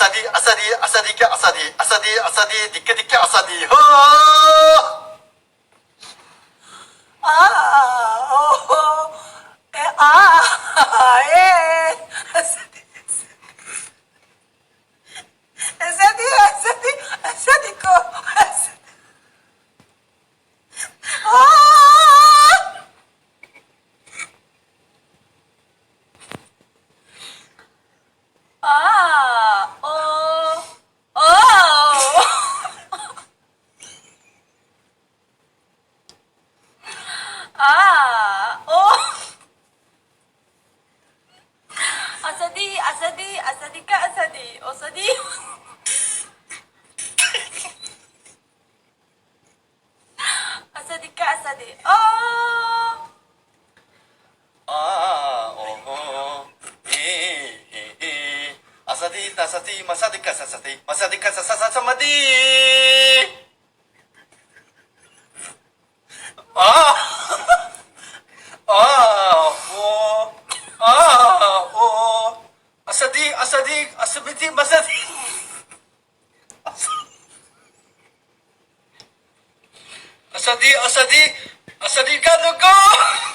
Асади, асади, асади ка асади, асади, асади, дикка дикка асади. Ҳо! А, О, Э, А, Э, асади, асади, асади, асади ко, асади. А! А, О, О. А, О. Асади, асади, асади ка асади, осади. Асади ка асади. О. А, О, Э, Э, Э. Асади, асади, масади ка сасади, масади ка сасасамади. А! А, О, А, О. Асади, асади, асабити, масади. Асади, асади, асади ка дуко.